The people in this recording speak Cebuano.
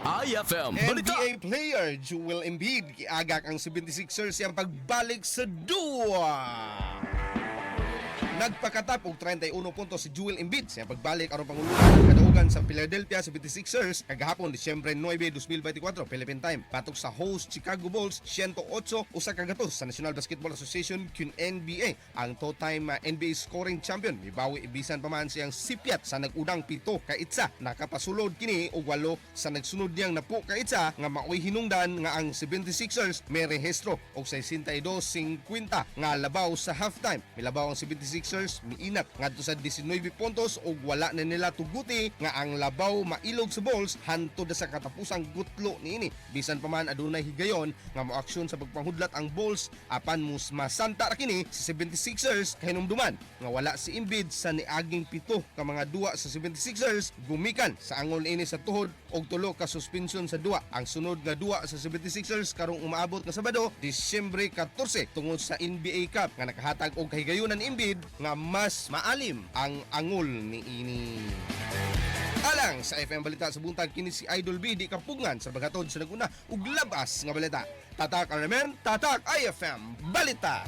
IFM Balita. NBA player Joel Embiid giagak ang 76ers siyang pagbalik sa duwa. Nagpakatap og 31 puntos si Joel Embiid sa pagbalik aron panguluhan ang kadaugan sa Philadelphia 76ers kagahapon, Disyembre 9, 2024, Philippine time, batok sa host Chicago Bulls, 108-100, sa National Basketball Association kun NBA. Ang two-time NBA scoring champion mibawi bisan pa man siyang sipyat sa nag-unang 7 ka itsa. Nakapasulod kini og 8 sa nagsunod niyang 10 ka itsa nga maoy hinungdan nga ang 76ers may rehistro og 62-50 nga labaw sa halftime. Milabaw ang 76ers, miinat ngadto sa 19 puntos ug wala na nila tuguti nga ang labaw mailog sa Bulls hantod na sa katapusang gutlo niini. Bisan pa man adunay higayon nga moaksyon sa pagpanghudlat ang Bulls, apan mus masanta ra kini sa 76ers kahinumduman nga wala si Embiid sa niaging 7 ka mga duwa sa 76ers gumikan sa angol ini sa tuhod og 3 ka suspension sa duwa. Ang sunod nga duwa sa 76ers karong umaabot nga Sabado, Disyembre 14, tungod sa NBA Cup nga nakahatag og kahigayunan Embiid nga mas maalim ang angol niini. Alang sa FM Balita sa buntag, kini si Idol B, di kapugngan sa paghatod sa naguna ug labas nga balita. Tatak RMN, Tatak IFM Balita.